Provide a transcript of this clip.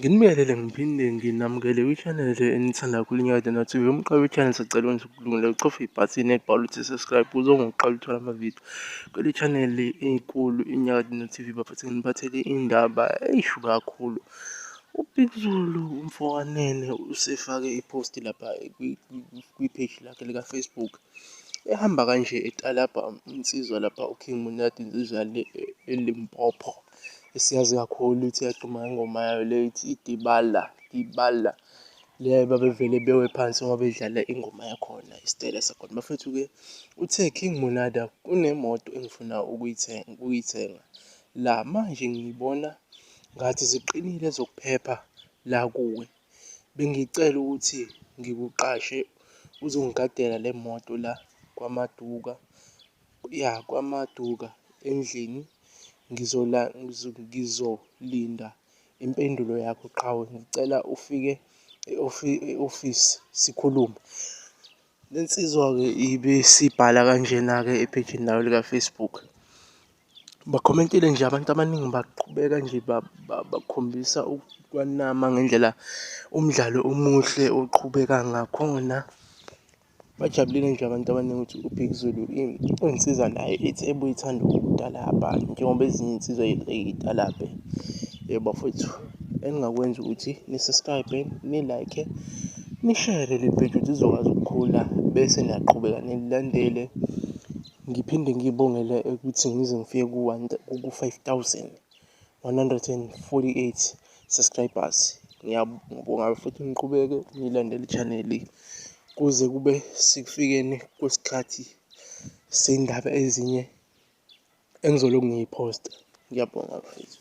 Nginibingelele ngiphinde nginamukele kwi-channel enithanda kakhulu iNyakatho TV. Umqala we-channel sicela wenze ukulungela uchofe ibhathini elibhalwe ukuthi subscribe ukuze ungoqala uthola amavidiyo. Kule channel enkulu iNyakatho TV bafethu nginiphathele indaba eyishu kakhulu. UBig Zulu umfokaNene usefake i-post lapha kwi-page lakhe lika-Facebook ehamba kanje etalabha insizwa lapha uKing Monada insizwa le eLimpopo esiyazi kakhulu ithi yaduma ngengoma yayo le ethi iDibala Dibala le babevele bewe phansi uma bedlala ingoma yakhona isitayela sakhona. Bafethu-ke uthe King Monada kunemoto engifuna ukuyithenga la manje ngibona ngathi ziqinile ezokuphepha la kuwe. Bengicela ukuthi ngikuqashe uzongigadela le moto la kwaMaduka, ya kwaMaduka endlini ngizolinda impendulo yakho qhawe, ngicela ufike e-ofisi sikhulume. Le nsizwa-ke ibisibhala kanjena-ke ephejini layo lika-Facebook. Bakhomentile nje abantu abaningi baqhubeka nje bakhombisa ukwenama ngendlela umdlalo omuhle oqhubeka ngakhona. Bajabulile nje abantu abaningi ukuthi uBig Zulu uyinsizwa naye ithi ebuye ithande ukutalabha njengoba ezinye iy'nsizwa ey'talabhe. Bafowethu eningakwenza ukuthi ni-subscribe-e, ni-like-e, nishere le page ukuthi izokwazi ukukhula bese niyaqhubeka nilandele. Ngiphinde ngibongele ukuthi ngize ngifike ku-5,148 subscribers. Ngiyabonga futhi ngiqhubeke niyilandele i-channel kuze kube sekufikeni kwesikhathi sey'ndaba ezinye engizolokhu ngiyiphosta. Ngiyabonga bafethu.